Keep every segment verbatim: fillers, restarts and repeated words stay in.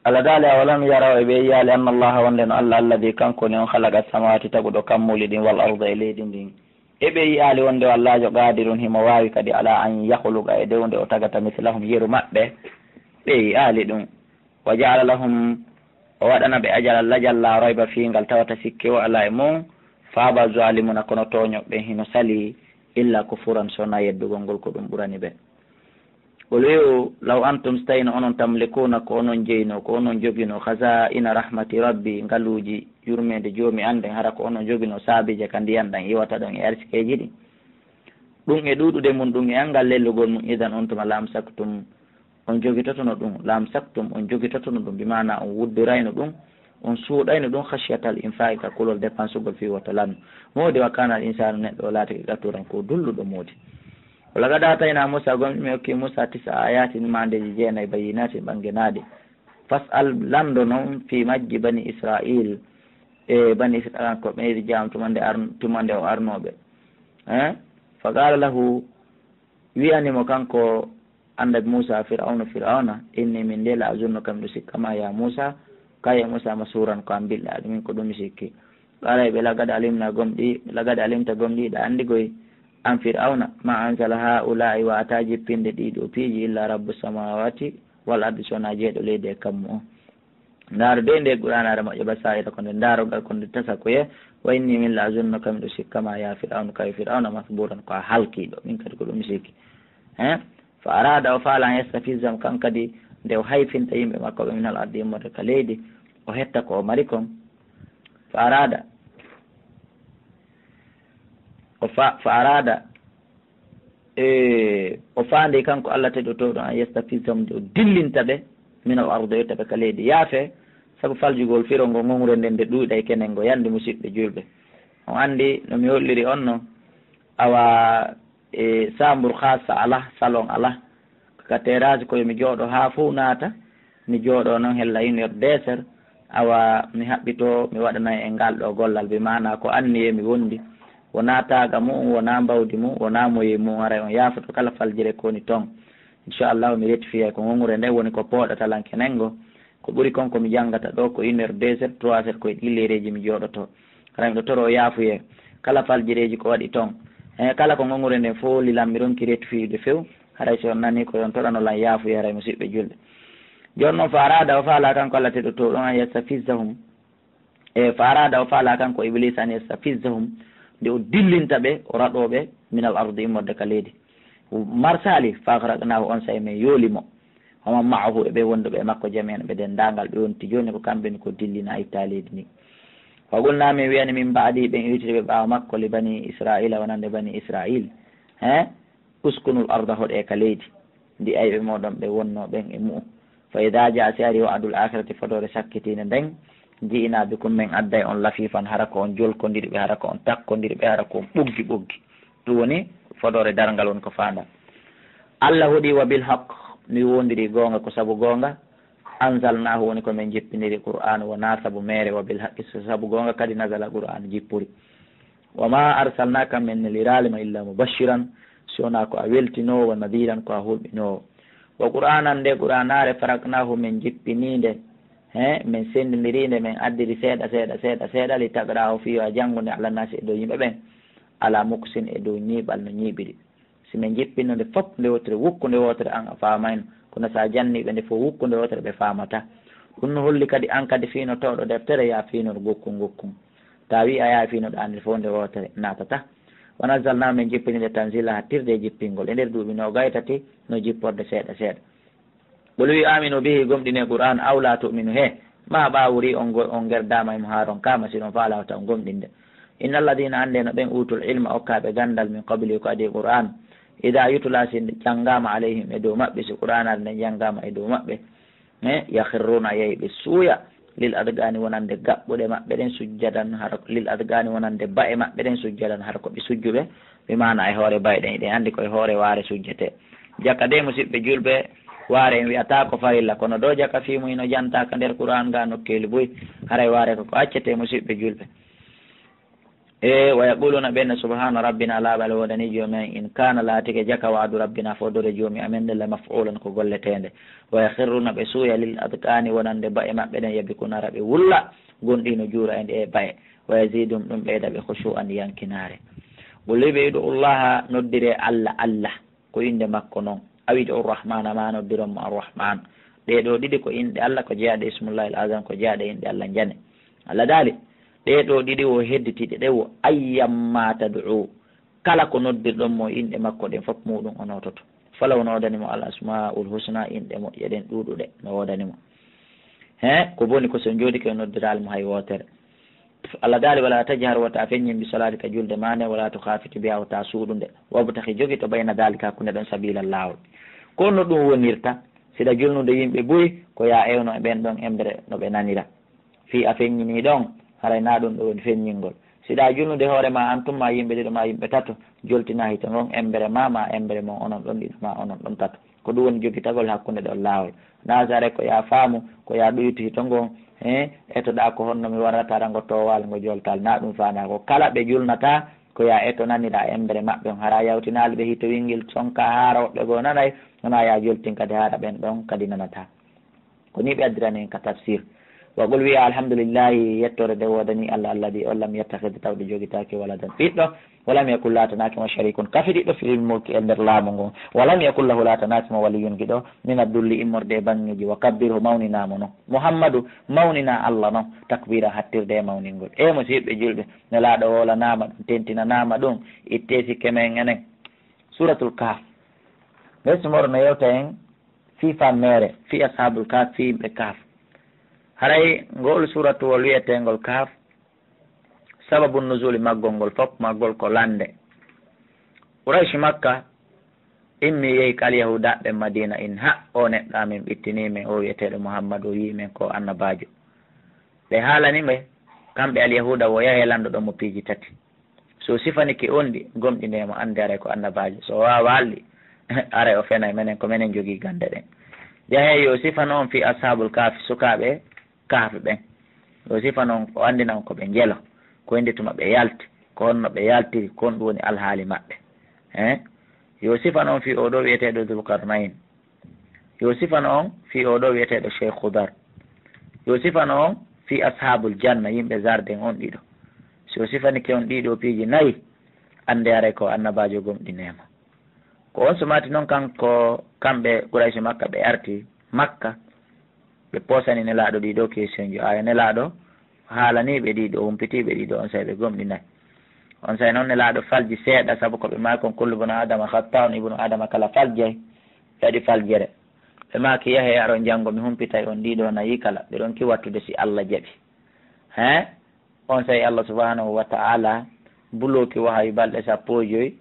Allah daali, "Awalam yaraw, e ɓe yiyaali, anna Allaha, wonde no Allah, alladi, kanko ni on, khalaqa samawati, taguɗo kammuuli ɗin, wal arda, e leydi ndin." E ɓe yiyaali wonde o Allaajo qaadirun, himo waawi kadi, ala an yakhluqa, e dewnde o tagata, mithlahum, yeru maɓɓe? Ɓe yiyaali ɗum. Wa ja'ala lahum, o waɗana ɓe ajalan, lajal, la rayba fii, ngal tawata sikke o alaa e mum. Fa aba zalimuna, kono tooñoɓe hino sali, illa kufuran, so wonaa yeddugol ngol ko ɗum ɓurani ɓe. Qul, wi'u, law antum, so tawino onon, tamlikuuna, ko onon jeyno, ko onon jogino, khazaa'ina rahmati rabbi, ngaluuji yurmeende Joomi an ɗen, hara ko onon jogino, saabije ka ndiyan ɗan iwata ɗon e arsikeeji ɗin. Ɗum e ɗuuɗude mun ɗum e anngal lellugol mun, idan on tuma, lamsaktum, on jogitotono ɗum, lamsaktum, on jogitotono ɗum, bi maana on wuddirayno ɗum, on suuɗayno ɗum, khashyatal infaqi, ka kulol dépensugol fii wota lannu. Moodi, wa kana al insanu, neɗɗo o laatike, qaturan, ko dulluɗo moodi. Wa laqad aatayna Musa, gomɗi min okki Musa, tisa ayatin, maandeeji jeenayi, bayyinatin, ɓanngenaaɗi. Fas'al, lanndo non, fii majji bani Israil, e bani Israil ko ɓeydi jam tuma nde ar-, tuma nde o arnooɓe. Eh? Fa qala lahu, wi'ani mo kanko annabi Musa, Fir'awna, Fir'awna, inni, min de, la azunnuka, miɗo sikka ma, ya Musa, ka ya Musa, masuran, ko an bilɗaaɗo, min ko ɗum mi sikki. Qala, ɓe, laqad alimna, gomɗi, laqad alimta, gomɗi, hiɗa anndi koy, an Fir'awna, ma anzala haula'i, wata jippinde ɗii ɗoo piiji, illa rabbu samawati wal ardi, so wonaa jeyɗo leydi e kammu on. Ndaaru de nde Qur'aanaare moƴƴa, basaa'ira, ko nde daarorgal, ko nde tasakuye. Wa inni, min, la azunnuka, miɗo sikka ma, ya Fir'awna, kay Fir'awna, masburan, ko a halkiiɗo. Min kadi ko ɗum mi sikki. Hein? Fa arada, o faala, an yastafizahum, kan kadi nde o hayfinta yimɓe makko ɓe, minal ardi, immorde ka leydi, o hetta ko o mari kon. Fa arada, o fa-, fa arada, e, o faandi kanko Allah teɗɗotooɗo, an yastafizahum, nde o dillinta ɓe, minal ardi, o itta ɓe ka leydi. Yaafe, sabu faljugol firo ngo ŋoŋre nden nde ɗuuɗay kenen ngo, yandi, musiɓɓe julɓe. On andi no mi holliri on no, awa, e, sambur khassa ala, salon ala, ka terrasse ko yo mi jooɗo haa fow naata, mi jooɗo noon hella une heure, deux heures, awa mi haɓɓito, mi waɗana en ngal ɗo gollal, bi maana ko anniye mi wondi, wonaa taaga mu'un, wonaa mbawdi mu'un, wonaa moye mu'un, haray on yaafoto kala faljire ko woni toon. Inchallahu, mi rectifiya ko ŋoŋre nde woni ko pooɗata lan kenen ngo. Ko ɓuri kon ko mi janngata ɗo ko une heure, deux heures, trois heures, ko e ɗi leereeji mi jooɗoto. Haray miɗo toro yaafuye kala faljireeji ko waɗi toon. E kala ko ŋoŋre nden fof lilan, mi ronki rectifiyude few. Haray si on nani ko yon torano lan yaafuye, haray musiɓɓe julɓe. Jooni noon, fa arada, o faala kanko Allah teɗɗotoo ɗon, an yastafizahum. E fa arada, o faala kanko Iblis, an yastafizahum, nde o dillinta ɓe, o raɗoo ɓe, minal ardi, immorde ka leydi. Marsaali, fa aghraqnahu, on saa'i men yooli mo. Wa man ma'ahu, e ɓe wonduɓe e makko, jami'an, ɓe denndaangal, ɓe wonti jooni ko kamɓe ni ko dillina itta leydi ndi. Wa qulna, min wi'ani, min ba'di, ɓen iwtiri ɓe ɓaawo makko, li bani Isra'ila, wonande bani Isra'il. He? Uskunul arda, hoɗee ka leydi ndi ayɓe mooɗon ɓe wonnoo ɓen e mu'un. Fa idha ja'a, si ari, wa'dul akhirati, fodoore sakkitiinde nden, ji'na bikum, men adday on lafifan, hara ko on jolkondirɓe, hara ko on takkondirɓe, hara ko on ɓoggi ɓoggi. Ɗum woni fodoore darngal woni ko faandaa. Allah hoɗi, wa bil haqq, mi wondiri goonga ko sabu goonga. Anzalnahu, woni ko men jippiniri Qur'aan, wonaa sabu meere, wa bil haqqi, so sabu goonga kadi nazala Qur'aan jippori. Wa ma arsalnaka, men neliraali ma, illa mubashiran, si wonaa ko a weltinoowo, wa nadiran, ko a hulɓinoowo. Wa Qur'aanan, nde Qur'aanaare, faraqnaahu, men jippinii nde, he, men senndindirii nde, men addiri seeɗa, seeɗa, seeɗa, seeɗa, li taqra'ahu, fii yo a janngu nde, ala naasi, e dow yimɓe ɓen, ala muksin, e dow ñiiɓal no ñiiɓiri. Si men jippinno nde fof nde wootere, wukkunde wootere, an a faamayno. Kono si a jannii ɓe nde fof wukkunde wootere, ɓe faamataa. Ɗum no holli kadi an kadi fiinotooɗo deftere, yaa fiinor gokkun gokkun. Taa wii a yaa fiinoɗaa nde fof nde wootere, naatataa. Wa nazzalnaa, men jippini nde tanziila, hattirde e jippingol. E nder duuɓi noogay tati, no jipporde seeɗa seeɗa. Qul, wi, aaminu bihi, gomɗinee Qur'aan, aw laa tu'minu, he, maa ɓaawori on go-, on ngerdaama e mo haa ronkaama, si ɗon faalaa wata on gomɗinde. Inna alladiina, annde no ɓen, uutul ilma, okkaaɓe ganndal, min qablihi, ko adii Qur'aan, idaa yutlaa, si nde janngaama, alayhim, e dow maɓɓe, si Qur'aanaare nden janngaama e dow maɓɓe, he, yakhirruuna, yehi ɓe suuya, lil adqaani, wonande gaɓɓuɗe maɓɓe ɗen, sujjadan, hara, lil adqaani, wonande ba'e maɓɓe ɗen, sujjadan, hara ko ɓe sujjuɓe, bi maana e hoore ba'e ɗen, eɗen anndi ko e hoore waare sujjetee. Jaka de, musiɓɓe julɓe, waare en wi'ataa ko farilla, kono ɗoo jaka fii mun hino jantaa ka nder Qur'aan ga nokkeeli buy, haray waare ko ko accetee, musiɓɓe julɓe. E, wa yaquluna, ɓe inna, subhana rabbina, laaɓal woodani joomi amen, in kana, laatike, jaka wa'du rabbina, fodore joomi amen nde, la maf'ulan, ko golleteende. Wa yakhruna, ɓe suuya, lil adqani, wonande ba'e maɓɓe ɗen, yabkuna, hara ɓe wulla, gonɗi no juura e nde ba'e. Wa yazidum, ɗum ɓeyda ɓe, khushu'an, yankinaare. Qul, wi'e ɓe, ud'u llaha, noddire Alla, Alla. Ko innde makko non. Aw id'u Rahmana, ma noddiron mo Ar-Rahman. Ɗee ɗoo ɗiɗi ko inɗe Allah, ko jeyaaɗe Ismullahil Azam, ko jeyaaɗe inɗe Allah njane. Allah daali, ɗee ɗoo ɗiɗi wo hedditiiɗe, ɗe wo ayyamma tad'u. Kala ko noddirɗon mo inɗe makko ɗen, fof muɗum o noototo. Fala o noodani mo al asmaul husna, inɗe moƴƴe ɗen ɗuuɗuɗe no woodani mo. He, ko boni ko so njoodike o noddiraali mo hay wootere. Allah daali, wala tajhar, wota feññin, bi salatika, julde ma nde, wala tukhafit biha, wota suuɗu nde, wabtahi, jogito, bayna dalika, hakkunde ɗon, sabila, laawol. Ko no ɗum wonirta, siɗa julnude yimɓe buy, ko ya ewno e ɓen ɗon embere no ɓe nanira. Fii a feññinii ɗon, haray na ɗum ɗo woni feññingol. Siɗa julnude hoore ma an tun ma yimɓe ɗiɗo ma yimɓe tato, joltina hito ngon embere ma, ma embere mon onon ɗon ɗiɗo ma onon ɗon tato. Ko ɗum woni jogitagol hakkunde ɗon laawol. Na sare ko ya faamu, ko ya ɗuytu hito ngon, he, etoɗa ko honno mi warrata rango towal ngo joltal. Na ɗum faanda ko kala ɓe julnata, ko ya eto nanira embere maɓɓe on. Hara yawtinaali ɓe hito wingil sonka haara woɓɓe goo nanay, wona ya joltin kadi haara ɓen ɗon kadi nanata. Ko ni ɓe addirani en ka tafsir. Wa qul, wi'a, alhamdulillahi, yettore de woodani Allah, alladi on lam yattakhid, tawde jogitaaki, waladan, ɓiɗɗo, wa lam yakun, laatanaaki mo, sharikun, kafidiɗɗo, fil mulki, e nder laamu ngun, wa lam yakun lahu, laatanaaki mo, waliyun, giɗo, min ad-dulli, immorde e banŋeeji, wa kabbirhu, mawninaa mo non. Muhammadu, mawninaa Allah non, takbira, hattirde e mawningol. E musiɓɓe julɓe, Nelaaɗo woolanaama ɗum, tentinanaama ɗum, ittee sikke men enen. Suratul Kahf. Nde sumoro no yewta en fii fammeere, fii Ashaabul Kahf, fii yimɓe Kahf. Haray ngool suuratuwol wi'eteengol Kahf, sababu nuzuli maggol ngol fof, maggol ko lande. Quraysh Makka immi yehi ka Alyahuudaaɓe Madiina, in ha o neɗɗo amin ɓittinii men, o wi'eteeɗo Muhammad, o wi'i men ko annabaajo. Ɓe haalani ɓe, kamɓe Alyahuuda, wo yahee landoɗon mo piiji tati. So sifanike on ɗi, gomɗinee mo, annde aray ko annabaajo. So waawaali, aray o fenay, menen ko menen jogii gannde ɗen. Yahee yo sifano on fii Ashaabul Kahfi, sukaaɓe Kahfi ɓen. Yo sifano on, o anndina on ko ɓe njelo, ko inde tuma ɓe yalti, ko honno ɓe yaltiri, ko honɗum woni alhaali maɓɓe. He? Yo sifano on fii oo ɗoo wi'eteeɗo Dul Qarnayn. Yo sifano on fii oo ɗoo wi'eteeɗo Cheikh Khudar. Yo sifano on fii Ashaabul Janna, yimɓe jardin on ɗiɗo. Si o sifanike on ɗii ɗoo piiji nayi, annde aray ko annabaajo, gomɗinee mo. Ko on sumaati non kanko, kamɓe Quraysh Makka, ɓe arti Makka, ɓe poosani Nelaaɗo ɗii ɗoo question ji. Aaya Nelaaɗo haalanii ɓe ɗii ɗoo, humpitii ɓe ɗii ɗoo, onsay ɓe gomɗinay. Onsay non Nelaaɗo falji seeɗa, sabu ko ɓe maaki kon, kullu bnu Adama khatta'un, ibnu Adama kala faljay, ɓe waɗi faljere. Ɓe maaki, yahee aron janngo, mi humpitay on ɗii ɗoo nayi kala, ɓe ɗonki wattude si Allah jaɓi. He? Onsay Allah subhanahu wa ta'ala bulooki wahayu balɗe sappo e joy,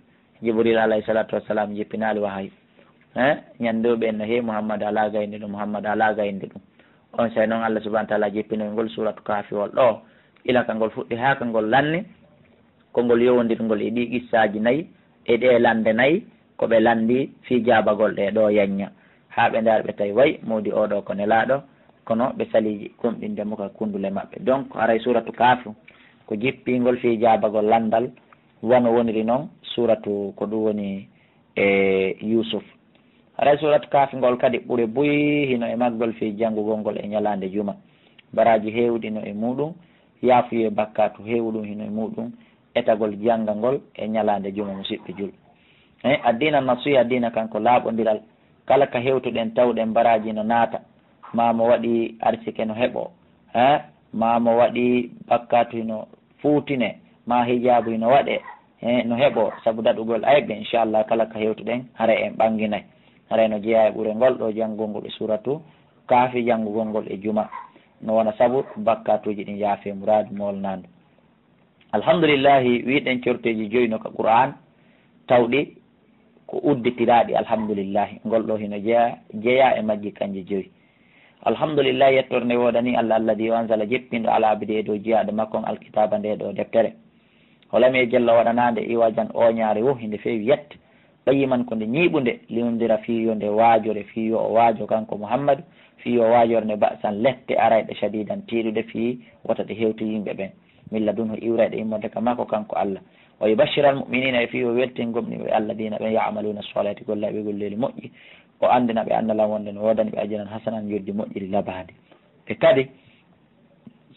Jibril alayhi salatu wassalam jippinaali wahayu. He? Ñande o ɓe no, he Muhammad, alaa gaynde ɗum, Muhammad, alaa gaynde ɗum. Onsay non Allah subhanahu wa ta'ala jippinoy ngol suuratu Kahfiwol ɗoo, ila ka ngol fuɗɗi haa ka ngol lanni, ko ngol yowondirngol e ɗii qissaaji nayi, e ɗee lande nayi, ko ɓe landi fii jaabagol ɗee ɗoo yanña. Haa ɓe ndaari, ɓe tawi way moodi oo ɗoo ko Nelaaɗo, kono ɓe salii gomɗinde mo ka kundule maɓɓe. Donc, haray suuratu Kahfi ko jippingol fii jaabagol landal, wano woniri non suuratu, ko ɗum woni, e Yuusuf. Haray suuratu Kahfi ngol kadi ɓure buy hino e maggol fii janngugol ngol e ñalaande juma. Baraaji heewɗi no e muuɗum, yaafuyee bakkaatu heewɗum hino e muuɗum, etagol jannga ngol e ñalaande juma, musiɓɓe julɓe. He, addiina nasiha, diina kanko laaɓondiral. Kala ka hewtuɗen tawɗen baraaji no naata, maa mo waɗi arsike no heɓoo, he, maa mo waɗi bakkaatu hino fuutine, maa hijaabu hino waɗe, he, no heɓoo sabu daɗugol ayɓe, inchallah, kala ka hewtuɗen, haray en ɓanginay. Haray no jeyaa e ɓure ngol ɗoo janngugol e suuratu Kahfi, janngugol ngol e juma. No wona sabu bakkaatuuji ɗin yaafee, muraadu moolanaandu. Alhamdulillahi, wiɗen corteeji joy no ka Qur'an, tawɗi ko udditiraaɗi alhamdulillahi. Ngol ɗoo hino jeya-, jeyaa e majji kanji joy. Alhamdulillahi, yettorde nde woodani Allah, alladi, o anzala, jeppinɗo, ala abdi, e dow jiyaaɗo makko on, alkitaaba, nde ɗoo deftere. O lam yaj'al, o waɗanaande, iwajan, ooñaare wo, hinde feewi yet. Qayyiman, ko nde ñiiɓunde, liyundira, fii yo nde waajore, fii yo o waajo kanko Muhammadu, fii yo waajor nde ba'san, lette arayɗe, shadidan, tiiɗuɗe, fii wota ɗe hewtu yimɓe ɓen. من لدنه, iwrayɗo immorde ka makko kanko Allah. ويبشر المؤمنين, e fii o weltin gomɗinɓe, الذين ɓe يعملون الصالحات, gollay ɓe golleeli moƴƴi, o anndina ɓe annalan wonde no woodani ɓe aljanan hasanan, njoddi moƴƴiri labaandi. E kadi,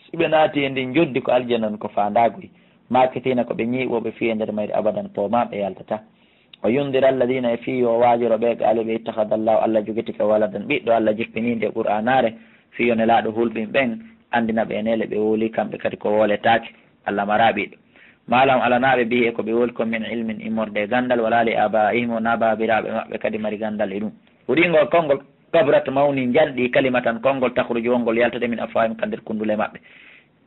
si ɓe naati e ndin njoddi ko aljanan ko faandaagoy, ماكثين, ko ɓe ñiiɓooɓe, فيها, e nder mayri, أبدا, poomaa ɓe yaltataa. وينذر الذين, e fii yo waajoro ɓe, قالوا, ɓe, اتخذ الله, Allah jogitike, ولدا, ɓiɗɗo, Allah jippinii nde Qur'aanaare, fii yo Nelaaɗo hulɓin ɓen, anndina ɓe e neele ɓe wowlii kamɓe kadi ko wooletaake, Allah maraa ɓiɗɗo. ما لهم, alanaa ɓe, به, e ko ɓe wowli kon, من علم, immorde e ganndal, ولا لآبائهم, wonaa baabiraaɓe maɓɓe kadi mari ganndal e ɗum. Ko ɗii ngol konngol, كبرت, mawni, njanɗi, كلمة, konngol, تخرج, wongol yaltude, من أفواههم, ka nder kunndule maɓɓe.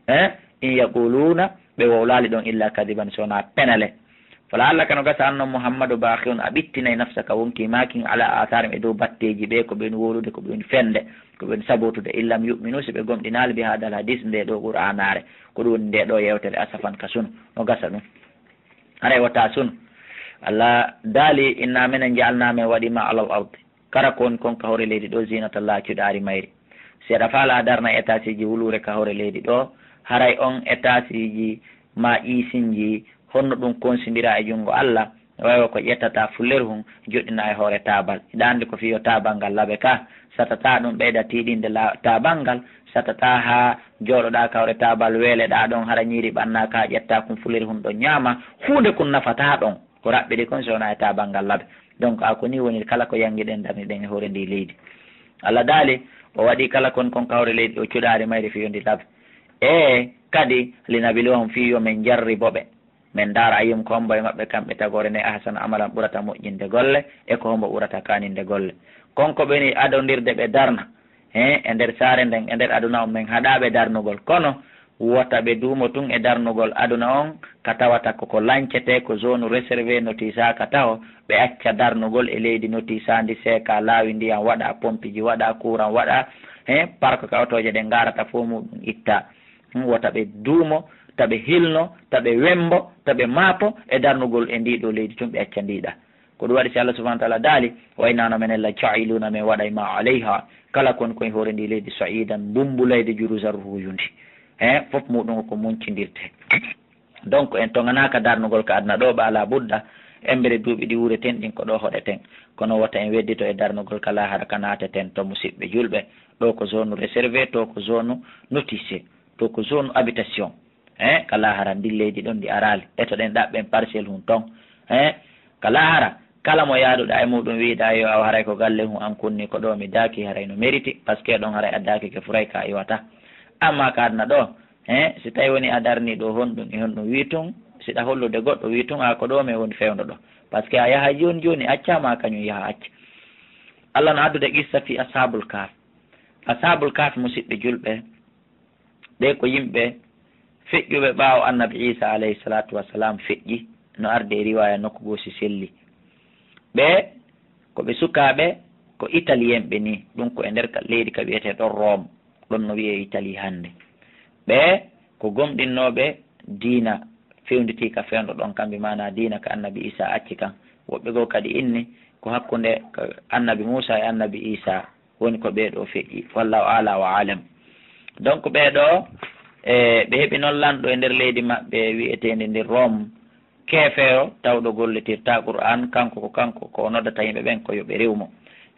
Eh, إن يقولون, ɓe wowlaali ɗon, إلا كذبا, so wonaa penale. فلعلك, no gasa an non Muhammadu, باخع, a ɓittinay, نفسك, wonkii maa kin, على آثارهم, e dow batteeji ɓe, ko ɓe woni wowlude, ko ɓe woni fende, ko ɓe woni sabootude, إن لم يؤمنوا, si ɓe gomɗinaali, بهذا الحديث, ndee ɗoo Qur'aanaare, ko ɗum woni ndee ɗoo yewtere, أسفا, ka sunu, no gasa ɗum. Haray wota sunu. Allah daali, إنا, menen, جعلنا, men waɗi, ما على الأرض, kala ko woni kon ka hoore leydi ɗoo, زينة, cuɗaari mayri. Si aɗa faalaa darna etaasiiji wuluure ka hoore leydi ɗoo, haray on etaasiiji maa iisinji, honno ɗum konsindiraa e junngo Allah? Way wa ko ƴettataa fulerhun, joɗɗinaa e hoore taabal. Hiɗa anndi ko fii yo taabal ngal laɓe ka, satataa ɗum ɓeyda tiiɗinde la-, taabal ngal, satataa haa jooɗoɗaa ka hoore taabal, weeleɗaa ɗon, hara ñiiri ɓannaaka, haa ƴettaa kun fulerhun ɗon ñaama, huunde kun nafataa ɗon. Ko raɓɓiɗi kon si wonaa e taabal ngal laɓe. Donc, a ko nii woni kala ko yanngiɗen, darniɗen e hoore ndii leydi. Allah daali, o waɗi kala kon kon ka hoore leydi, o cuɗaari mayri fii yo ndi laɓe. E kadi, لنبلوهم, fii yo men jarribo ɓe. Men ndaara, أيهم, ko hombo e maɓɓe, kamɓe tagoore nden, أحسن عملا, ɓurata moƴƴinde golle, e ko hombo ɓurata kaaninde golle. Kon ko ɓe ni adondirde ɓe darna, he, e nder saare nden, e nder aduna on, men haɗaa ɓe darnugol. Kono wota ɓe duumo tun e darnugol aduna on, ka tawata ko ko lancetee, ko zone réservé, notiisaaka taho, ɓe acca darnugol e leydi notiisaandi, seeka laawi, ndiyan waɗa, pompiji waɗa, courant waɗa, he, parc ka otooje ɗen ngarata fow muɗum itta. Hmm, wota ɓe duumo, ta ɓe hilno, ta ɓe wembo, ta ɓe maapo e darnugol e ndii ɗoo leydi tun, ɓe acca ndii ɗaa. Ko ɗum waɗi si Allah subhanahu wa ta'ala daali, وإنا, no menen, لجاعلون, men waɗay, ما عليها, kala kon koye hoore ndii leydi, صعيدا, mbumbulayde, جرزا, ruuyundi. He, fof muɗum ko muncindirte. Donc, en toŋanaaka darnugol ka aduna ɗoo, ɓa laa budda, embere duuɓi ɗi wuureten ɗin ko ɗoo hoɗeten. Kono wota en weddito e darnugol ka laahara ka naateten to, musiɓɓe julɓe. Ɗoo ko zone réservé, to ko zone notice, to ko zone habitation. He, ka laahara ndin leydi ɗon ndi araali. Etoɗen ɗaɓɓen parcelle hun ton. He, ka laahara, kala mo yaaduɗaa e muɗum wi'uɗaa yo aw haray ko galle hun an kunni, ko ɗoo mi daaki, haray no mérite, parce que ɗon haray a daaki ke furay ka iwata. Amma ka aduna ɗoo, he, si tawi woni a darni ɗoo honɗum e honɗum, wi tun, si ɗa hollude goɗɗo, wi tun a ko ɗoo men woni fewndo ɗoo. Parce que a yahay jooni jooni, acca ma kañum yaha acca. Allah no addude qissa fii Ashaabul Kahf. Ashaabul Kahf, musiɓɓe julɓe, ɓe ko yimɓe feƴƴuɓe ɓaawo Annabi Iisa alayhi salaatu wa salaam feƴƴi, no ardi e riwaaya nokku goo si selli. Ɓe ko ɓe sukaaɓe, ko Italien ɓe nii, ɗum ko e nder ka, leydi ka wi'etee ɗon Rome, ɗon no wi'ee Italie hannde. Ɓe ko gomɗinnooɓe diina fewnditiika fewndo ɗon kan, bi maanaa diina ka Annabi Iisa acci kan. Woɓɓe goo kadi inni ko hakkunde ka Annabi Muusa e Annabi Iisa woni ko ɓee ɗoo feƴƴi. Wallahu a'la wa a'lam. Donc, ɓee ɗoo, e, ɓe heɓi noon lanɗo e nder leydi maɓɓe wi'eteendi ndi Rome, keefeero tawɗo gollitirtaa Qur'aan, kanko ko kanko ko o noddata yimɓe ɓen ko yo ɓe rewu mo.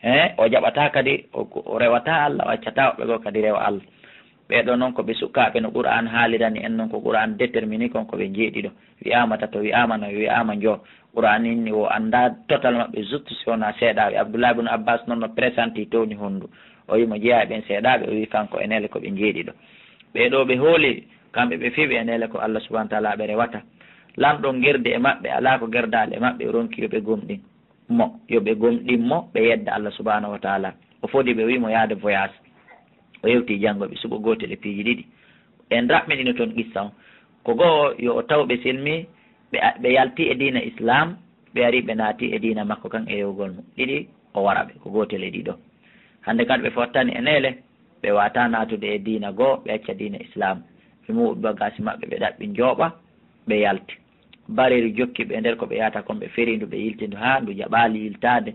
He, o jaɓataa kadi, o, o rewataa Allah, o accataa woɓɓe goo kadi rewa Allah. Ɓee ɗoo noon ko ɓe sukaaɓe no Qur'aan haalirani en noon, ko Qur'aan détermini kon ko ɓe njeeɗiɗo. Wi'aama tato, wi'aama nayo, wi'aama njoyo. Qur'aan inni o anndaa total maɓɓe, juste si wonaa seeɗaaɓe. Abdullah ibn Abbas noon no presenti towni honndu. O wi mo jeyaa e ɓen seeɗaaɓe, o wi kanko e neele ko ɓe njeeɗiɗo. Ɓee ɗoo ɓe hooli, kamɓe ɓe fii ɓe e neele ko Allah subhanahu wa ta'ala ɓe rewata. Lanɗo gerdi e maɓɓe, alaa ko gerdaali e maɓɓe, o ronki yo ɓe gomɗin mo, yo ɓe gomɗin mo, ɓe yedda Allah subhanahu wa ta'ala. O fodi ɓe, o wi mo yaade voyage. O hewti janngo ɓe suɓo gootel e piiji ɗiɗi. En raɓɓiɗino toon qissa on. Ko goo yo o taw ɓe silmi, ɓe, ɓe yalti e diina Islam, ɓe ari ɓe naati e diina makko kan e yewgol mo. Ɗiɗi, o wara ɓe, ko gootel e ɗiɗo. Hannde kadi ɓe fottani e neele, ɓe waawataa naatude e diina goo, ɓe acca diina Islam. Ɓe muɓɓi bagaasi maɓɓe, ɓe ɗaɓɓi njooɓa, ɓe yalti. Bareeru jokki ɓe nder ko ɓe yahata kon, ɓe feri ndu, ɓe yilti ndu haa ndu jaɓaali yiltaade.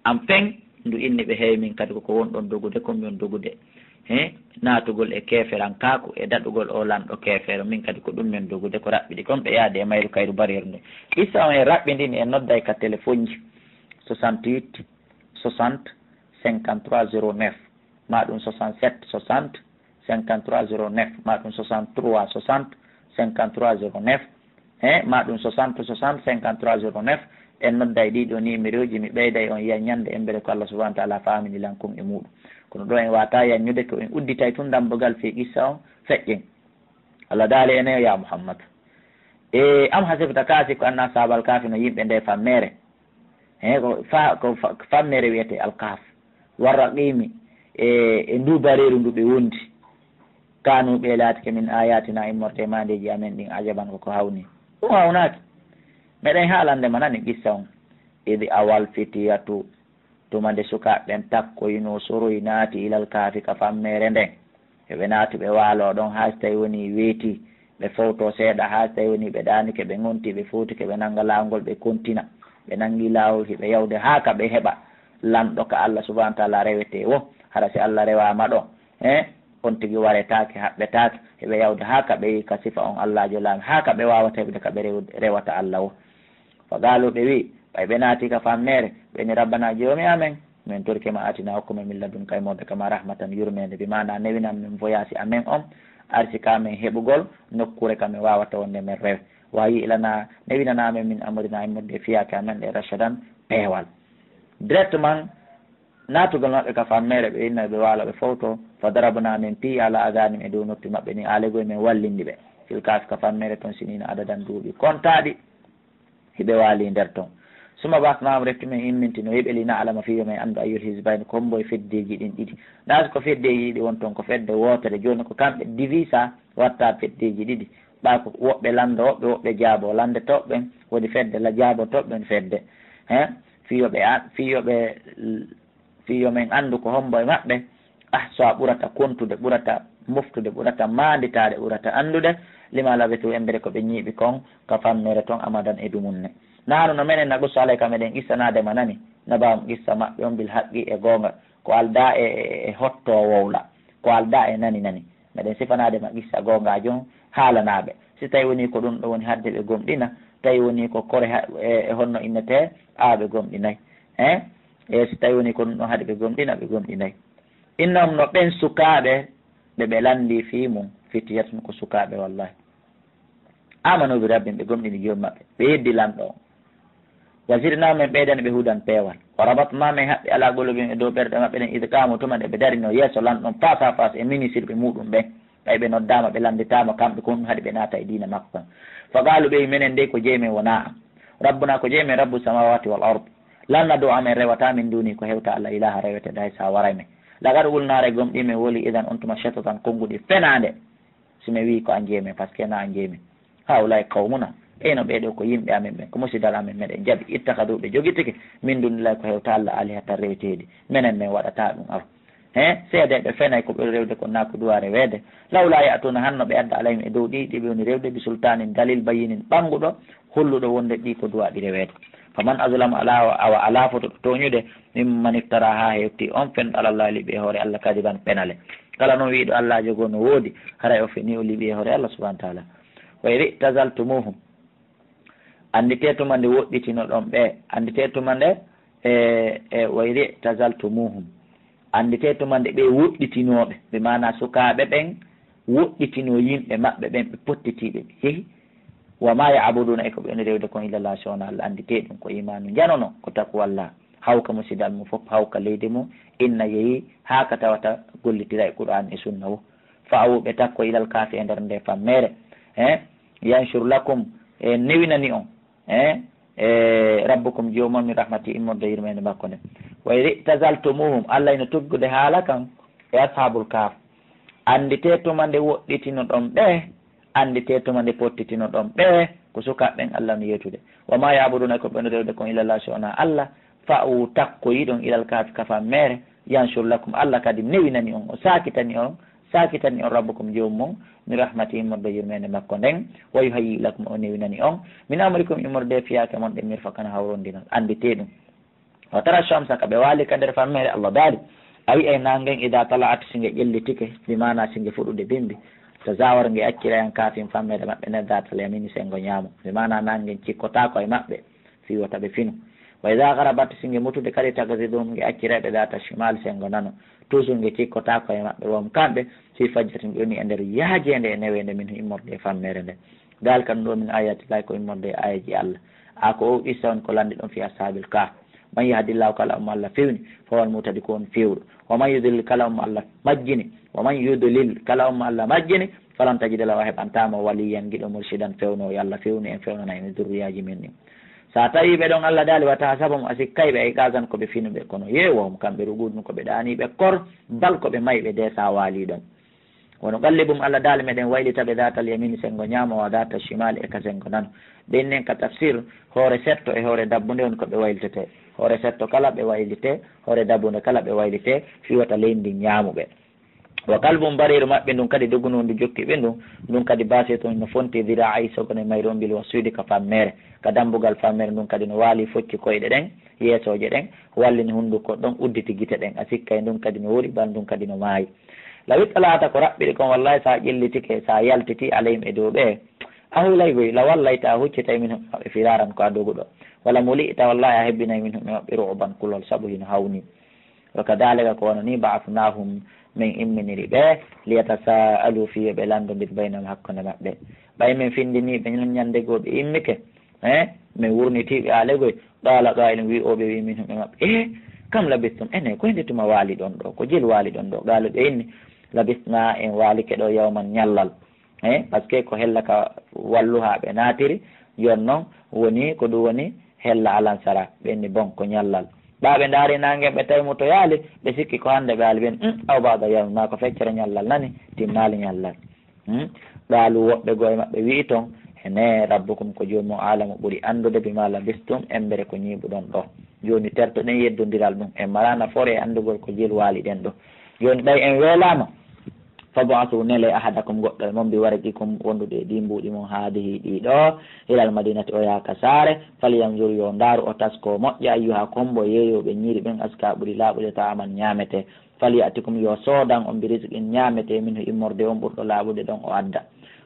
Enfin, ndu inni ɓe, hey, min kadi koko wonɗon dogude, ko min dogude. He, naatugol e keeferankaaku e daɗugol o lanɗo keefeero, min kadi ko ɗum min dogude, ko raɓɓiɗi kon ɓe yaade e mayru kayru bareeru ndu. Qissa on e raɓɓindini e nodday ka telefonji soixante-huit soixante cinquante-trois zéro neuf, ma ɗum soixante-sept soixante cinquante-trois zéro neuf, ma ɗum soixante-trois soixante cinquante-trois zéro neuf, he, ma ɗum soixante soixante cinquante-trois zéro neuf. En nodday ɗiɗo numéroji, mi ɓeyday on yiya ñande embere ko Allah subhanahu wa ta'ala faamini lan kon e muɗum. Kono ɗo en wata yanñude ko en udditay tun dambugal fii qissa on feƴƴen. Allah daali ene, ya Muhammad, e am hasibta, kaasi ko anna ashabal kahfi no yimɓe nde fammere. He, ko fa-, ko fa-, fammere wiyete Al Kahf. Warraqimi, e, e ndu bareeru ndu ɓe wondi. Kanu ɓe laatike min ayatina immorde e mandeji amen ɗin ajaban ko ko hawni. Ɗum hawnaaki. Meɗen haalande ma nani qissa on. Idi awal fitiyatu, tuma nde sukaaɓe ɓen takkoyino soroy naati ilal kaafi ka fammere nden. Yo ɓe naatu ɓe waalo ɗon haa si tawi woni weeti, ɓe fowto seeɗa haa si tawi woni ɓe ɗaanike, ɓe gonti, ɓe fowtike, ɓe nanga laawol, ɓe kontina. Ɓe nangi laawol hiɓe yawde haa ka ɓe heɓa lanɗo ka Allah subhanahu wa ta'ala rewete wo. Hara si Allah rewaama ɗo, he, on tigi waretaake, haɓɓetaake, hiɓe yawde haa ka ɓe yi ka sifa on Allah jo laami, haa ka ɓe waawata heɓude ka ɓe rew-, rewata Allah wo. Fa qaalu, ɓe wi, ɓay ɓe naati ka fammere, ɓe ni, Rabbana, Joomi amen, min torike ma, atina, hokku men, min ladunka, immorde ka ma, rahmatan, yurmende, bi maana newinan men voyage amen on, arsika men heɓugol nokkure ka men waawata wonde men rewe. Wa hayyi' lana, newinana men, min amrina, immorde e fiyaake amen ɗe, rashadan, peewal. Directement, naatugol maɓɓe ka fammere, ɓe inna ɓe waalo ɓe fowto, fa darabna, men piyi, ala azanim, e dow noppi maɓɓe ni, alegol men wallindi ɓe. Fil kahfi, ka fammere ton, sinina adadan, duuɓi kontaaɗi. Hiɓe waali nder ton. Summa ba'athnahum, refti men immintino hiɓe, li na'lama, fii yo men anndu, ayyul hizbayni, ko hombo e feddeeji ɗin ɗiɗi. Naa si ko feddeeji ɗiɗi won ton, ko fedde wootere. Jooni ko kamɓe divisa watta feddeeji ɗiɗi. Ɓaa ko woɓɓe lando woɓɓe, woɓɓe jaabo lande toɓɓe, woni fedde la jaabo toɓɓe fedde. He? Fii yo ɓe a-, fii yo ɓe fii yo men anndu ko hombo e maɓɓe ahsa ɓurata kontude, ɓurata moftude, ɓurata maanditaade, ɓurata anndude, lima labisu, embere ko ɓe ñiiɓi kon ka fammere ton, amadan, e dumunne. Nahnu, no menen, naqussu alayka, meɗen qissanaade ma nani, naba'ahum, qissa maɓɓe on, bil haqqi, e goonga, ko aldaa e, e, e hottoo wowla, ko aldaa e nani nani. Meɗen sifanaade ma qissa goongaajo on, haalanaa ɓe. Si tawi woni ko ɗum ɗo woni hadde ɓe gomɗina, tawi woni ko kore ha-, e, e honno innete, a ɓe gomɗinay. He? E si tawi woni ko ɗum ɗo haɗi ɓe gomɗina, ɓe gomɗinay. Innahum, no ɓen sukaaɓe ɓe ɓe lanndi fii mum, fitiyatun, ko sukaaɓe, wallahi. Amanu bi rabbihim, ɓe gomɗini Joomi maɓɓe, ɓe yeddi Lanɗo on. Wa zidnahum, men ɓeydani ɓe hudan, peewal. Wa rabatna, men haɓɓi ala qulubihim, e dow ɓerɗe maɓɓe ɗen, id qaamu, tuma nde ɓe darino yeeso Lanɗo on, face à face e ministirɓe muɗum ɓen. Ɓay ɓe noddaama, ɓe lannditaama, kamɓe ko honɗum haɗi ɓe naata e diina makko kan. Fa qaalu, ɓe wi, menen dey ko jeyi men wonaa an. Rabbuna, ko jeyi men, Rabbu samawati wal ard. Lan nad'u, amen rewataa, min duni, ko hewta Allah, ilaha, reweteeɗo hay sa waray men. Laqad qulna, haray gomɗii men wowli, idan, on tuma, shatatan, konnguɗi fenaande. Si men wii ko an jeyi men, parce que na an jeyi men. Haulai qawmuna, eyno ɓee ɗoo ko yimɓe amen ɓen, ko musidal amen, meɗen jaɓi, ittakhadu, ɓe jogitike, min dunillahi, ko hewta Allah, alihatan, reweteeɗi. Menen men waɗataa ɗum, aw. He, seedeeɓe fenay ko ɓe rewde kon, naa ko duwaa reweede. Lawla ya'tuna, hanno ɓe adda, alayhim, e dow ɗi, ɗi ɓe woni rewde, bi sultanin, dalil, bayyinin, ɓannguɗo, holluɗo wonde ɗi ko duwaaɗi reweede. Faman azlamu, alaa, awa alaa fotuɗo tooñude, mimman iftara, haa hewti on fenɗo, alallahi, liɓi e hoore Allah, kadiban, penale. Kala non wiiɗo Allaajo goo no woodi, haray o fenii, o liɓi e hoore Allah subhanahu wa taala. Wa idh i'tazaltumuhum, annditee tuma nde woɗɗitinoɗon ɓe, annditee tuma nde, e, e, wa idh i'tazaltumuhum, annditee tuma nde ɓe woɗɗitinoo ɓe, bi maana sukaaɓe ɓen woɗɗitinoo yimɓe maɓɓe ɓen, ɓe pottitii ɓe, ɓe yehi. Wa ma ya'buduna, e ko ɓe woni rewde kon, illa Allah, si wonaa Allah, annditee ɗum ko iimaanu njanono, ko taqwa Allah, hawka musidal mum fof, hawka leydi mum, inna yehi haa ka tawata gollitira e Qur'aan e Sunna wo. Fa'awu, ɓe takko, ilal kahfi, e nder nde fammere, he, yanshur lakum, e newinani on, he, e, rabbukum, joomum on, min rahmati, immorde yurmeende makko nden. Wa idh i'tazaltumuhum, Allah ina tuggude haala kan e ashabul kahf. Annditee tuma nde woɗɗitinoɗon ɓe, annditee tuma nde pottitinoɗon ɓe, ko sukaaɓe ɓen Allah no yeetude. Wa ma ya'buduna, ko ɓe no rewde kon, illa Allah, si wonaa Allah. Fa'u, takkoyiɗon, ilal kahfi, ka fammere, yanshur lakum, Allah kadi newinani on, o saakitani on, saakitani on, rabbukum, joomum on, min rahmati, immorde yurmeende makko nden, wa yuhayyi lakum, o newinani on, min amrikum, immorde fiyaake mon ɗen, mirfaqan, hawrondinal, annditee ɗum. Wa tara shamsa, ka ɓe waali ka nder fammeere, Allah daali, a wi'ay naange ngen, ida tala'at, si nge ƴellitike, bi maana si nge fuɗude bimbi, tazawar, nge accira yan kafin fammeere maɓɓe nder datal yamini, senngo ñaamo, bi maana naange ngen cikkotaako e maɓɓe fii wota ɓe finu. Wa ida garabat, si nge mutude kadi, taqriduhum, nge accira ɓe data shimal, senngo nano, toujours nge cikkotaako e maɓɓe, wa hum, kamɓe, fi fajjatin, ɓe woni e nder yaajeende e neweende, minhu, immorde e fammeere nden. Daalika, ɗum ɗoo, min ayati Llaahi, ko immorde e aayeeji Allah. A ko o qissa on ko lanndi ɗon fi ashaabil kahf. Man yahdillaahu, kala on mo Allah fewni, fawal muhtadi, ko on fewɗo. Wa man yudlil, kala on mo Allah majjini. Wa man yudlil, kala on mo Allah majjini, falan tajida lahu, a heɓantaa mo, waliyan, giɗo, murshidan, fewno, yo Allah fewnu en, fewnana en e durriyaaji men ɗin. Sa tawi ɓe ɗon, Allah daali, wa tahsabahum, a sikkay ɓe, ayqazan, ko ɓe finuɓe, kono yeewahum, kamɓe, ruqudan, ko ɓe ɗaaniiɓe kor, bal, ko ɓe mayɓe de sa waali ɗon. Wa nuqallibum, Allah daali, meɗen waylita ɓe, datal yamini, senngo ñaamo, wa data shimali, e ka senngo nano. Ɓen nen ka tafsir, hoore setto e hoore dabbunde woni ko ɓe waylitete. Hoore setto kala ɓe waylite, hoore dabbunde kala ɓe waylite, fii wota leydi ndin ñaamu ɓe. Wa kalbum bariru maɓɓe ndun kadi dogunundu jokki ɓe ndun, ndun kadi basitun no fonti dhira'ayhi sogone mayru on bil waswidi ka fammeere, ka dambugal fammeere ndun kadi no waali focci koyɗe ɗen, yeesooje ɗen, wallini hunduko ɗon, udditi gite ɗen. A sikkay ndun kadi no wuri, bal ndun kadi no maayi. Law ittala'ta, ko raɓɓiɗi kon, wallahi, sa ƴellitike, sa yaltiti, alayhim, e dow ɓe, a hulay goy, la wallayta, a huccitay, minhum, e maɓɓe, firaran, ko a doguɗo. Wala muli'ta, wallahi, a hebbinay, minhum, e maɓɓe, ru'ban, kulol, sabu hino hawni. Wa kadhalika, ko wano ni, ba'athnahum, min imminiri ɓe, liyatasa'alu, fii yo ɓe lanndondir, baynahum, hakkunde maɓɓe. Ɓay min findinii ɓe ñan-, ñande goo ɓe immike, eh, min wurnitii ɓe aale goy, qala qa'ilun, wi'ooɓe wi'i, minhum, e maɓɓe, eh, kam labistum, enen, ko hende tuma waali ɗon ɗoo, ko jil waali ɗon ɗoo? Qaalu, ɓe inni, labisna, en waalike ɗoo, yawman, ñallal. Eh, parce que ko hella ka walluhaa ɓe naatiri, yon non woni ko ɗum woni hella alansara, ɓe inni bon ko ñallal. Ɓaa ɓe ndaari naange ɓe tawi mo to yaali, ɓe sikki ko hannde ɓe aali, ɓen, "Hmm, aw ba'da yawm, maa ko feccere ñallal nani, timmaali ñallal." Hmm? Qaalu, woɓɓe goo e maɓɓe wi'i ton, hene, rabbukum, ko joomum, a'lamu, ɓuri anndude, bimaa labistum, embere ko ñiiɓuɗon ɗoo. Jooni tertoɗen yeddondiral ɗum, en maraa nafoore e anndugol ko jil waali ɗen ɗoo. Jooni ɓay en weelaama, fab'asu, nelee, ahadakum, goɗɗo e mon, bi warqikum, wondude e ɗii mbuuɗi mon, haadihi, ɗii ɗoo, ilal madinati, o yaha ka saare, falyanzur, yo ndaaru, o taskoo moƴƴa, ayyuha, ko hombo yeeyooɓe ñiiri ɓen, aska, ɓuri laaɓude, ta'aman, ñaametee, falya'tikum, yo soodan on, bi rizqin, ñaametee, minhu, immorde on ɓurɗo laaɓude ɗon, o adda,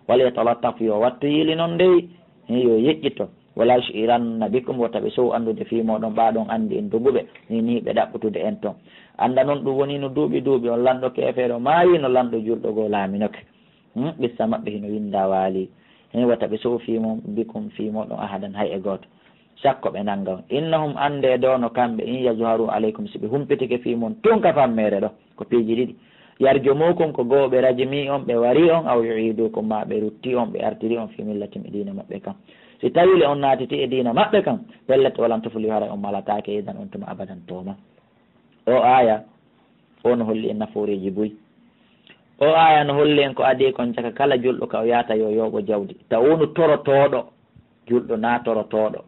walyatalattaf, yo wattu yiili non ndey, yo yeƴƴito. Wala yush'iranna bikum, wota ɓe sow anndude fii mooɗon, ɓaa ɗon anndi en doguɓe, ni, ni ɓe ɗaɓɓutude en ton. Annda non ɗum woni no duuɓi duuɓi, on lanɗo keefeero maayi, no lanɗo julɗo goo laaminoke. Hmm, qissa maɓɓe hino winndaa waali. Hino wota ɓe sow fii mon, bikum, fii mooɗon, ahadan, hay e gooto. Sakko ɓe nannga on. Innahum, annde doo no kamɓe, in yazharu alaykum, si ɓe humpitike fii mon tun ka fammeere ɗoo, ko piiji ɗiɗi. Yarjumukum, ko goo ɓe rajimi on, ɓe wari on, aw yu'idukum, maa ɓe rutti on, ɓe artiri on, fi millatim, e diina maɓɓe kan. Si tawii le on naatiti e diina maɓɓe kan, pellet, walan tuflihu, haray on malataake, idan, on tuma, abadan, tooma. O aaya, o no holli en nafooreeji buy. O aaya no holli en ko adii kon, caka kala julɗo ka o yaata yo yooɓo jawdi. Taw wonu torotooɗo, julɗo naa torotooɗo.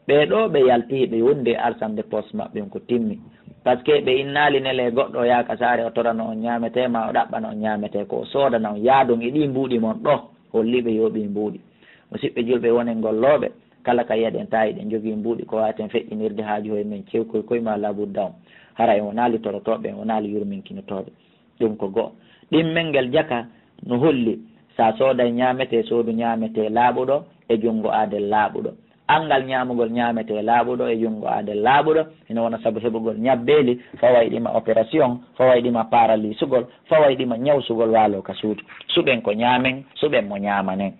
Ɓee ɗoo ɓe yalti, ɓe wondi e arsande poos maɓɓe on, ko timmi. Parce que ɓe innaali nelee goɗɗo o yaha ka saare, o torano on ñaametee, maa o ɗaɓɓana on ñaametee, ko o soodana on, yaadon e ɗii mbuuɗi mon ɗoo, holli ɓe yooɓii mbuuɗi. Musiɓɓe julɓe, wonen gollooɓe, kala ka yi'aɗen taa hiɗen jogii mbuuɗi, ko waawaten feƴƴinirde haaju hoye men, cewkoy koy maa labudda on. Hara en wonaali torotooɓe, en wonaali yurminkinotooɓe. Ɗum ko go'o. Ɗimmel ngel jaka no holli, sa sooday ñaametee, soodu ñaametee laaɓuɗo e junngo aadel laaɓuɗo. Anngal ñaamugol ñaametee laaɓuɗo e junngo aadel laaɓuɗo, hino wona sabu heɓugol ñabbeeli, fawayɗi ma opération, fawayɗi ma paralysugol, fawayɗi ma ñawsugol, waaloo ka suudu. Suɓen ko ñaamen, suɓen mo ñaamanen.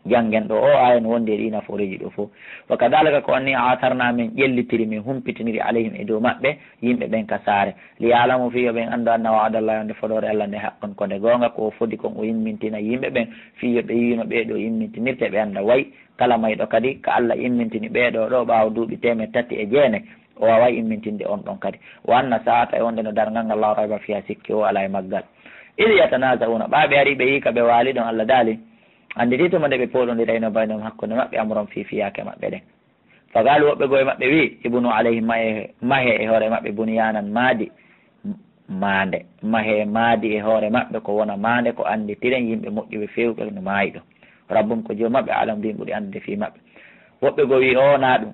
Janngen ɗoo, o aaya no wondi e ɗii nafooreeji ɗoo fof. Wa kadhalika, ko on ni, atharna, min ƴellitiri, min humpitiniri, alayhim, e dow maɓɓe, yimɓe ɓen ka saare. Li ya'lamu, fii yo ɓen anndu, anna wa'dallahi, wonde fodoore Allah nde haqqun, ko nde goonga, ko o fodi kon o immintina yimɓe ɓen, fii yo ɓe yi'u no ɓee ɗoo immintinirtee, ɓe annda way kala mayɗo kadi ka Allah immintini ɓee ɗoo ɗoo ɓaawo duuɓi teemeɗɗe tati e jeenayi, o waaway immintinde on ɗon kadi. Wa anna sa'ata, e wonde no darngal ngal, laa rayba fiha, sikke woo alaa e maggal. Idh yatanaza'una, ɓaa ɓe ari ɓe yi'i ka ɓe waali ɗon, Allah daali, annditi tuma nde ɓe pooɗondirayno baynahum, hakkunde maɓɓe, amran, fii fiyaake maɓɓe ɗen. Fa qaalu, woɓɓe goo e maɓɓe wi'i, ibnu alayhim, mahe, mahe e hoore maɓɓe, bunyanan, maadi, maande, mahe maadi e hoore maɓɓe, ko wona maande, ko annditiree yimɓe moƴƴuɓe feewɓe no maayi ɗoo. Rabbuhum, ko joom maɓɓe, a'lamu bihim, ɓuri anndude fii maɓɓe. Woɓɓe goo wi'i, o wonaa ɗum.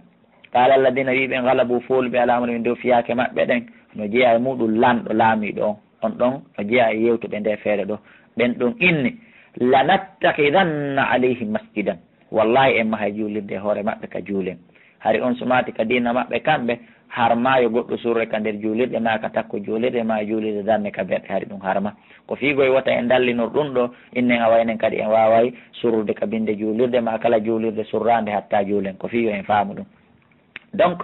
Qala alladina, wiɓe, galabu, fooluɓe, ala amrihim, dow fiyaake maɓɓe ɗen, no jeyaa e muɗum lanɗo, laamiiɗo on. On ɗon no jeyaa e yewtuɓe nde feere ɗo. Ɓen ɗon inni, lanattakhidanna alayhim masjidan. Wallahi, en mahay juulirde e hoore maɓɓe ka juulen. Hari on sumaati ka diina maɓɓe kamɓe, har ma yo goɗɗo surre ka nder juulirɗe, ma ka takko juulirɗe, ma juulirde darne ka berɗe, hari ɗum harma. Ko fii goy wota en dallinor ɗum ɗo, innen awa enen kadi en waaway surrude ka binde juulirde, ma kala juulirde surraande hatta juulen. Ko fii yo en faamu ɗum. Donc,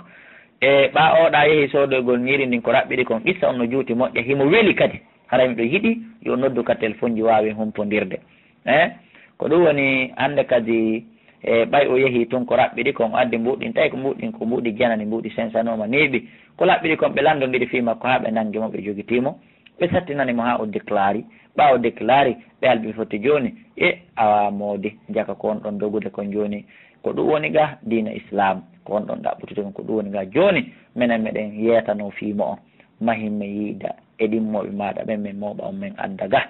e ɓaa oɗa yehi soodoygol ñiiri ndin ko raɓɓiɗi kon, qissa on no juuti moƴƴa, himo weli kadi. Haray miɗo yiɗi yo noddu ka telefonji waawen humpondirde. Eh? Ko ɗum woni hannde kadi, e ɓay o yehi tun ko raɓɓiɗi kon, o addi mbuuɗi ɗin, tawi ko mbuuɗi ɗin, ko mbuuɗi janani, mbuuɗi sensanooma, neeɓi. Ko raɓɓiɗi kon, ɓe lanndondiri fii makko haa ɓe nanngi mo, ɓe jogitii mo, ɓe sattinani mo haa o déclari. Ɓaa o déclari, ɓe albi fotti jooni, e awa moodi, jaka ko on ɗon dogude kon jooni. Ko ɗum woni ga diina Islam, ko on ɗon ɗaɓɓutude kon, ko ɗum woni ga jooni. Menen meɗen yeetano fii mo'o, mahimme yiida e ɗimmooɓe maaɗa ɓen, men mooɓa on, men adda ga.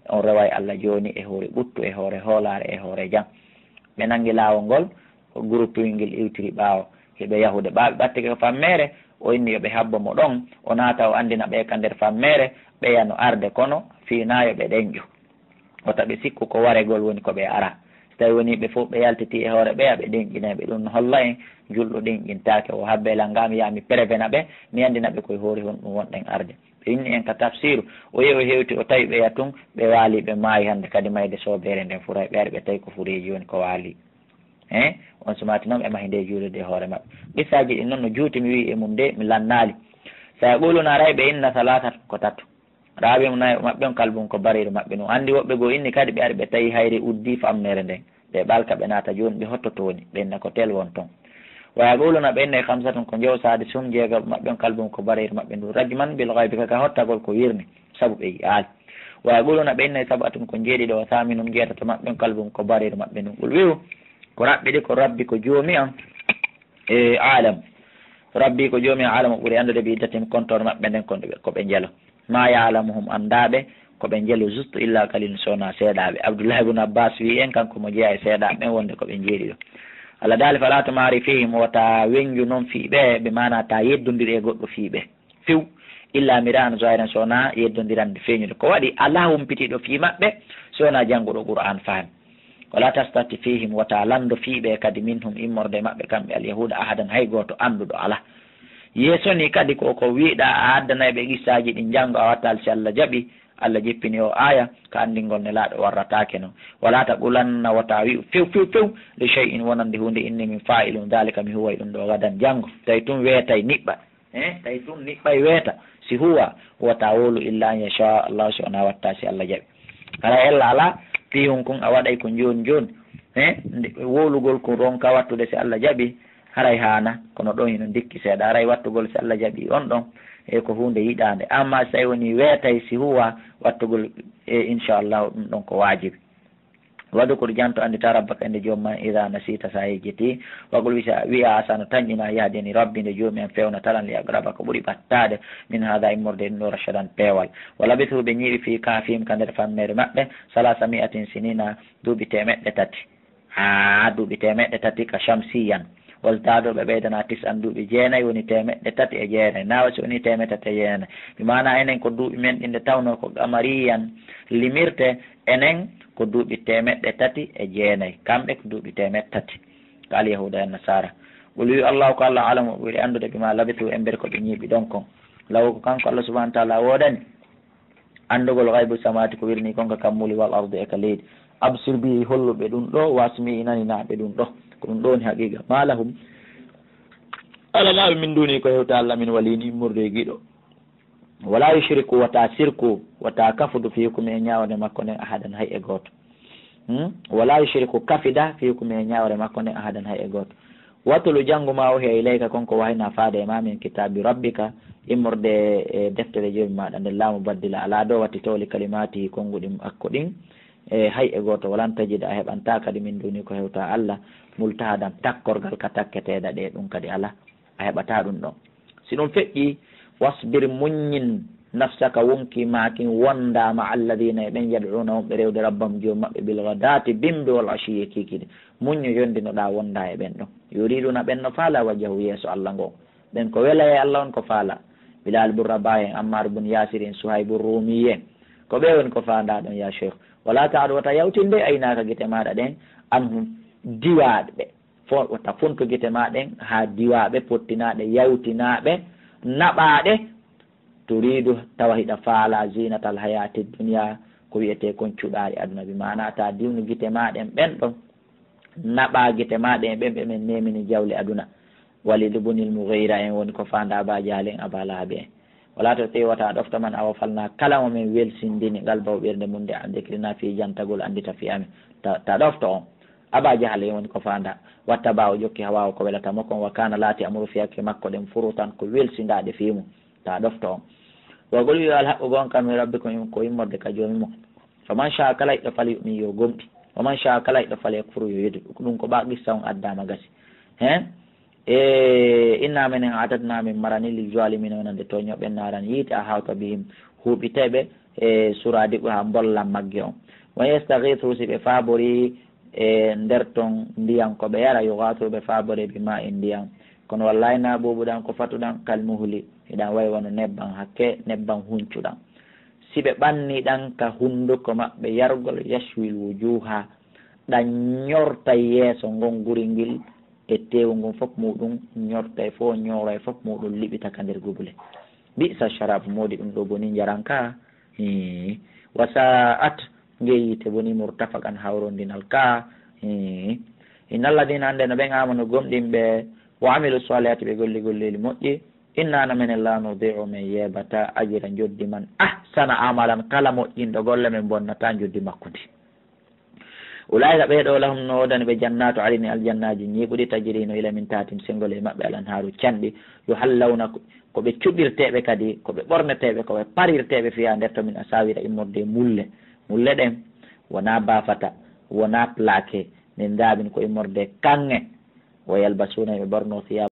On reway Alla jooni e hoore ɓuttu, e hoore hoolaare, e hoore jam. Ɓe nanngi laawol ngol, ko groupe ngel iwtiri ɓaawo. Hiɓe yahude ɓaaɓe ɓattike ko fammeere, o inni yo ɓe habbo mo ɗon, o naata o anndina ɓe ka nder fammeere, ɓeya no arde kono fii naa yo ɓe ɗenƴu. Wota ɓe sikku ko waregol woni ko ɓe ara. So tawi woni ɓe fof ɓe yaltitii e hoore ɓeya, ɓe ɗenƴinay ɓe. Ɗum no holla en julɗo ɗenƴintaake. O habbe lan nga mi yaha mi prevena ɓe, mi anndina ɓe koye hoore honɗum wonɗen arde. Ɓe inni en ka tafsiru, o yehi o hewti, o tawi ɓeya tun, ɓe waali, ɓe maayi hannde kadi mayde soobeere nden furay. Ɓe ari ɓe tawi ko fureeji woni ko waali. Hein? On sumaati noon ɓe mahi nde juulirde e hoore maɓɓe. Qissaaji ɗin noon no juuti, mi wi'i e mum de, mi lannaali. Sa yaquluna, aray ɓe inna salaasatan, ko tatu. Raabi'uhum, nayo maɓɓe on, kalbuhum, ko bareeru maɓɓe ndun. Anndi woɓɓe goo inni kadi ɓe ari ɓe tawi hayre uddi famneere nden. Ɓe ɓalka ɓe naata jooni, ɓe hotto tooni, ɓe inna ko tel won ton. Wa yaquluna, ɓe inna e khamsatun, ko njowo, saadisuhum, jeegaɓo maɓɓe on, kalbuhum, ko bareeru maɓɓe ndun. Rajman bil ghaybi, ka ka hottagol ko wirni, sabu ɓe yi'aali. Wa yaquluna, ɓe inna e sab'atun, ko njeeɗiɗo, wa thaminuhum, jeetato maɓɓe on, kalbuhum, ko bareeru maɓɓe ndun. Qul, wi'u, ko Rabbi ɗi, ko Rabbi, ko Joomi an, e alam. Rabbi ko Joomi an, alam, o ɓuri anndude bi iddatihim, kontoor maɓɓe nden, kon ɓe, ko ɓe njelo. Ma ya'lamuhum, anndaa ɓe, ko ɓe njelo juste, illa qalilun, so wonaa seeɗaaɓe. Abdullahi ibn Abbas wi'i en, kanko mo jeyaa e seeɗaaɓe ɓen, wonde ko ɓe njeeɗiɗo. Allah daali, fala tumari fihim, wota wenju non fii ɓe, bi maana ta yeddondiri e goɗɗo fii ɓe. Few, illa mira'an zahiran, so wonaa yeddondirande feeñude. Ko waɗi alaa humpitiiɗo fii maɓɓe, so wonaa jannguɗo Qur'aan faami. Wala tastafti fihim, wota lanndo fii ɓe kadi, minhum, immorde e maɓɓe kamɓe alyahuuda, ahadan, hay gooto annduɗo alaa. Yeeso ni kadi ko, ko wi'ɗaa a addanay ɓe qissaaji ɗin janngo a wattal, si Allah jaɓi, Allah jippini o aaya, ka anndingol Nelaaɗo warrataake non. Wala taqulanna, wota wi'u few, few, few, li shay'in, wonande huunde, inni min fa'ilun dhalika, mi huway ɗum ɗo gadan janngo. Tawi tun weetay niɓɓa. Eh, tawi tun niɓɓay weeta. Si huwa, wota wowlu illa an yasha Allah, si wonaa watta si Allah jaɓi. Hara ella alaa, fii hun kun a waɗay ko jooni jooni. Eh, nde, wowlugol kun ronka wattude si Allah jaɓi, haray haana, kono ɗon hino ndikki seeɗa. Haray wattugol si Allah jaɓi on ɗon, e ko huunde yiɗaande. Amma si tawi woni weetay si huwa, wattugol, e inchallahu ɗum ɗon ko waajibi. Wadkur, janto, anndita, rabbaka, innde joom ma, ida nasita, sa yejjiti. Waqul, wisa, wi'a, asa, no tanƴina, yahdini rabbi, nde joomi am fewnata lan, li aqraba, ko ɓuri ɓattaade, min hada, immorde e ɗum ɗo, rashadan, peewal. Wa labithu, ɓe ñiiɓi, fi kahfihim, ka nder fammeere maɓɓe, salasa mi'atin sinina, duuɓi teemeɗɗe tati. Haa duuɓi teemeɗɗe tati ka shamsiyan. Wazdadu, ɓe ɓeydana, tis'an, duuɓi jeenay, woni teemeɗɗe tati e jeenay. Nawa si woni teemeɗɗe tati e jeenay. Bi maana enen ko duuɓi men ɗin nde tawnoo ko qamariyan limirte, enen ko duuɓi teemeɗɗe tati e jeenay. Kamɓe ko duuɓi teemeɗɗe tati. Ka alyahuuda e nasara. Qul, wi'u, Allahu ko Allah alamu, o ɓuri anndude, bima labithu, embere ko ɓe ñiiɓi ɗon kon. Law ko kanko Allah subhanahu wa ta'ala woodani anndugol ghaybu samawati, ko wirnii kon ka kammuuli, wal ardi, e ka leydi. Absir bihi, hollu ɓe ɗum ɗo, wasmi, naninaa ɓe ɗum ɗo. Ko ɗum ɗo woni haqiqa. Ma lahum, alanaa ɓe min duni, ko hewta Allah, min waliyin, immorde e giɗo. Wala yushriku, wata sirku, wata kafudu, fi hukmi, e ñaawde makko nden, ahadan, hay e gooto. Hmm? Wala yushriku, kafida, fi hukmi, e ñaawde makko nden, ahadan, hay e gooto. Watulu, janngu, ma wuhiya ilayka, kon ko wahyinaa faade e ma, min kitaabi rabbika, immorde e deftere Joomi maaɗa nden, laa mubaddila, alaa ɗo wattitoo, li kalimaatihi, konnguɗi makko ɗin, e hay e gooto, walan tajida, a heɓantaa kadi, min duni, ko hewta Allah, multahadan, takkorgal ka takketeeɗa ɗe, ɗum kadi alaa, a heɓataa ɗum ɗon. Si ɗum feƴƴii, wasbir, muññin, Nafsaka, wonki maakin, wonda ma'a alladhina, e ɓen, yad'una, wonɓe rewde, rabbahum, joom maɓɓe, bil ghadaati, bimbi, wal ashiyyi, kiikiiɗe. Muñño, yondinoɗaa wonda e ɓen ɗon. Yuriduna, ɓen no faala, wajhahu, yeeso Alla ngon. Ɓen ko wela e Alla, on ko faala. Bilal bun Rabah en, Ammar bun Yasir en, Suhaybu Rumi en. Ko ɓe woni ko faandaa ɗon, ya Cheikh. Wala ta'du, wata yawtinde, aynaka, gite maaɗa ɗen, anhum, diwaaɗe ɓe. Fo-, wata fontu gite maa ɗen haa diwaaɓe, pottinaaɗe, yawtinaaɓe, naɓaaɗe. Turidu, tawa hiɗa faala, zinatal hayati dunya, ko wi'etee kon cuɗaari aduna. Bi maana, ta diwnu gite maa ɗen ɓen ɗon, naɓaa gite maa ɗen e ɓen ɓe men neemini jawle aduna. Walid ibnil Mughira en woni ko faandaa Aba Jahal en, Aba Lahab en. Wala tuti'u, wata ɗofto, man aghfalna, kala mo men welsindini, qalbahu, ɓernde mum nden, an dhikrina, fii jantagol anndita fii amen. Ta, ta ɗofto on. Aba Jahal en woni ko faandaa. Wattaba'a, o jokki, hawahu, ko welata mo kon, wa kana, laati, amruhu, fii haqqe makko ɗen, furutan, ko welsindaaɗe fii mum. Ta ɗofto on. Wa qul, wi'u, al haqqu, goonga, min rabbikum, ko immorde ka Joomi mon. Faman sha'a, kala yiɗɗo, falyu'min, yo gomɗin. Waman sha'a, kala yiɗɗo, falyakfur, yo yedu. Ɗum ko ɓaa qissa on addaama gasi. Hen? E inna menen a'tadna, min marani, lil zalimina, wonande tooñooɓe, naaran, yiite, ahata bihim, huuɓitee ɓe, e suradiquha, mbollan magge on. Wa yastaghithu, si ɓe faaborii e nder ton ndiyan ko ɓe yara, yughathu, ɓe faaboree bima'in, ndiyan. Kono wallahi, na ɓuuɓuɗan, ko fatuɗan, kal muhli, hiɗan wayi wano nebban, hakke nebban huncuɗan. Si ɓe ɓanni ɗan ka hunduko maɓɓe yargol, yashwil wujuha, ɗan ñorta yeeso ngon, guri ngil, e teewu ngun fof muɗum ñorta e fof, ñoora e fof muɗum liɓita ka nder gubule. Bi'sa sharab, moodi ɗum ɗo boni njaran ka. Hii. Wa sa'at, nge yiite boni, murtafaqan, hawrondinal ka. Hii. Innal ladhina, annde no ɓen, amanu, gomɗinɓe, wa amilu salihati, ɓe golli golleeli moƴƴi, inna, no menen, la nudi'u, men yeebata, ajra, njoddi, man ahsana amalan, kala moƴƴinɗo golle, men bonnataa njoddi makko ndi. Ulaa'ika, ɓee ɗoo, lahum, no woodani ɓe, jannaatu adnin, aljannaaji ñiiɓuɗi, tajri, no ila min tahtihim, senngol e maɓɓe, al anhaaru, canɗi, yuhallawna, ko ɓe cuɓirteeɓe kadi, ko ɓe ɓorneteeɓe, ko ɓe parirteeɓe, fiihaa, nder ton, min asaawira, immorde e mulle, mulle ɗen wonaa baafata, wonaa plaqué, min dahabin, ko immorde e kaŋŋe, wa yalbasuuna, ɓe ɓornoo, siyaaba